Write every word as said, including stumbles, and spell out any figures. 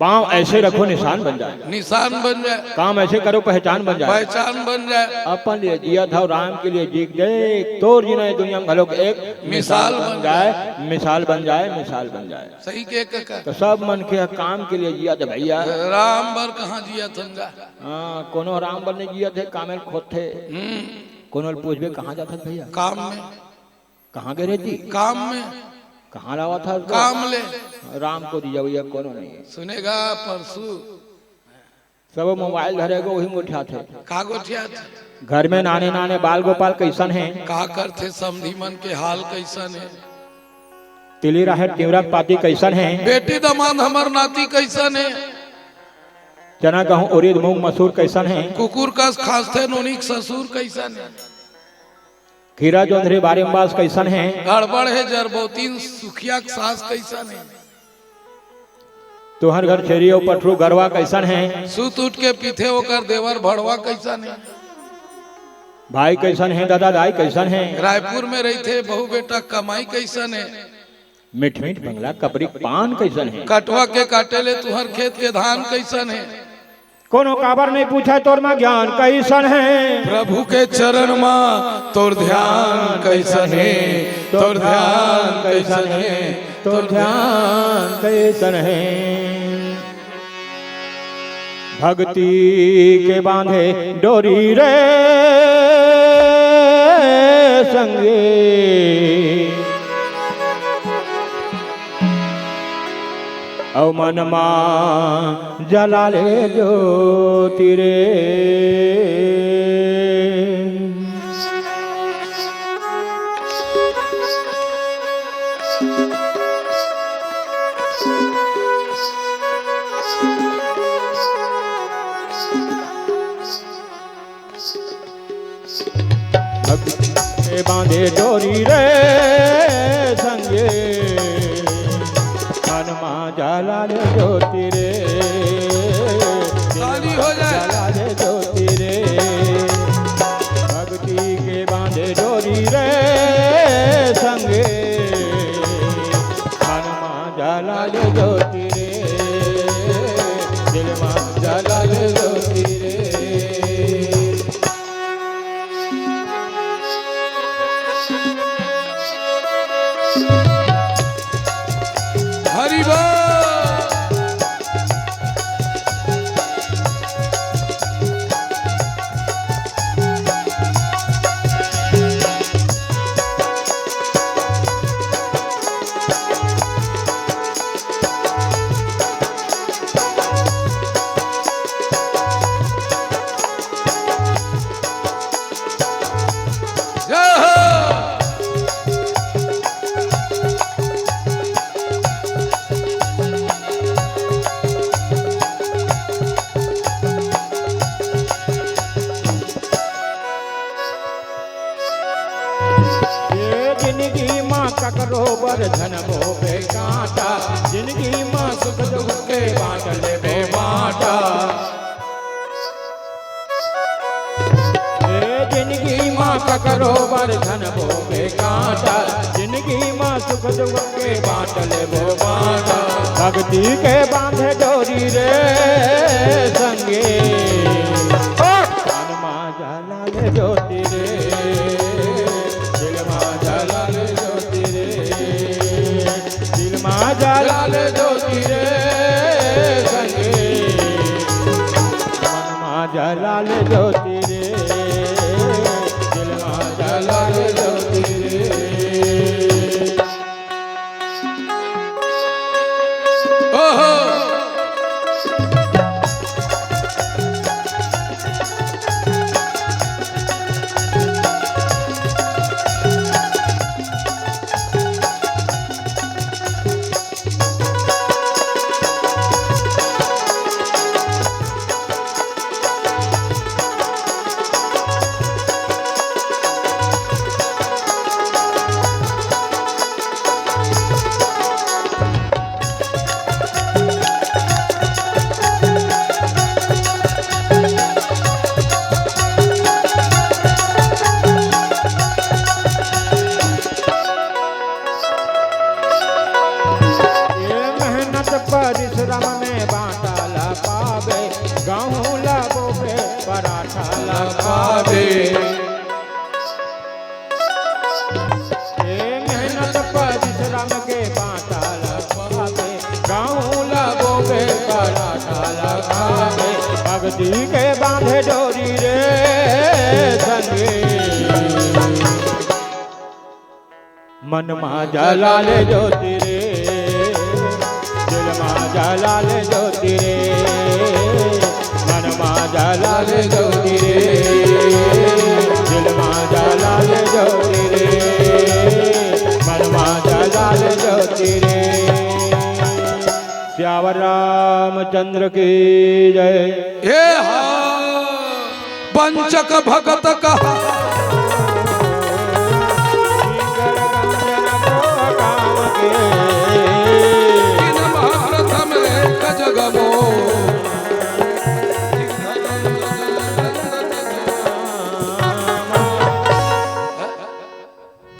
काम ऐसे रखो, निशान बन जाए। निशान बन जाए। काम ऐसे करो, पहचान बन जाए। पहचान बन जाए। अपन लिए जियत हव, राम के लिए जी के देख, तोर जीना ये दुनिया में घलोक एक मिसाल बन जाए, मिसाल बन जाए, मिसाल बन जाए। सही के कका। तो सब मनखे ह काम के लिए जियत हे भैया। राम बर कहाँ जियत हन गा? हाँ, कोनो राम बर नहीं जियत हे, कामे ल खोदथे। हम्म। कोनो ल पूछबे, "कहाँ जात हस भैया?" काम में। "कहाँ गे रहे जी?" काम में। "कहाँ ल आवत हस?" काम ले। राम कोती जावइया कोनो नहीं हे। सुने गा परसू। सब मोबाइल धरे गा, वही गोठियाथे। का गोठियाथे? घर में नाने नाने बाल गोपाल कइसन हे? का करथे समधी मन के हाल कइसन हे? तिली राहेर तिंवरा के पाती कइसन हे? बेटी दमांद हमर नाती कइसन हे? चना गहूं उरिद मूंग मसूर कइसन हे? कुकुर कस खांसथे नोनी के ससुर कइसन हे? खीरा जोंधरी बारी म बास कइसन हे? गड़बड़ हे जरबोतिन सुखिया के सास कइसन हे? तुंहर घर छेरी अउ पठरू गरवा कइसन हे? सुत उठ के पीथे ओकर देवर भड़वा कइसन हे? भाई कइसन हे, ददा दाई कइसन हे? रायपुर में रहिथे बहू बेटा कमाई कइसन हे? मीठ मीठ बंगला कपरी पान कइसन हे? कटवा के काटे ले तुंहर खेत के धान कइसन हे? कोनो काबर नइ पूछय तोर म ज्ञान कइसन हे? प्रभु के चरण म तोर ध्यान कइसन हे? तोर ध्यान कइसन हे? तोर ध्यान कइसन हे? भक्ति के बांधे डोरी रे संगी, अउ मन मा जला ले ज्योति रे। भक्ति के बांधे डोरी रे संगे, मन मा जला ले ज्योति रे। ताली हो जाए। जला ले ज्योति रे। भक्ति के बांधे डोरी रे संगे, मन मा जला ले ज्योति रे। दिल मा जला ले ज्योति रे। हरि बोल। जय हो। ये जिंदगी मा ककरो बर झन बोबे कांटा, जिंदगी मा सुख दुख के बांट लेबे बांटा। ए जिंदगी मा ककरो बर झन बोबे कांटा, जिंदगी मा सुख दुख के बांट लेबो बांटा। भक्ति के बांधे डोरी रे संगे, ओ! मन मा जला ले ज्योति रे, दिल मा जला ले ज्योति रे। दिल मा जला ले ज्योति रे संगे, मन मा जला ले ज्योति रे, दिल मा जला ले ज्योति रे। ओहो। ए मेहनत परिश्रम के बांटा ल पाबे, गाँव ल बोबे पराठा ल खाबे, भक्ति के बांधे डोरी रे संगी। मन मा जला ले ज्योति रे, दिल मा जला ले ज्योति रे, मन मा जला ले ज्योति रे, दिल मा जला ले ज्योति रे, मन मा जला ले ज्योति रे। सियावर रामचंद्र की जय। हे हा पंचक भगत कहा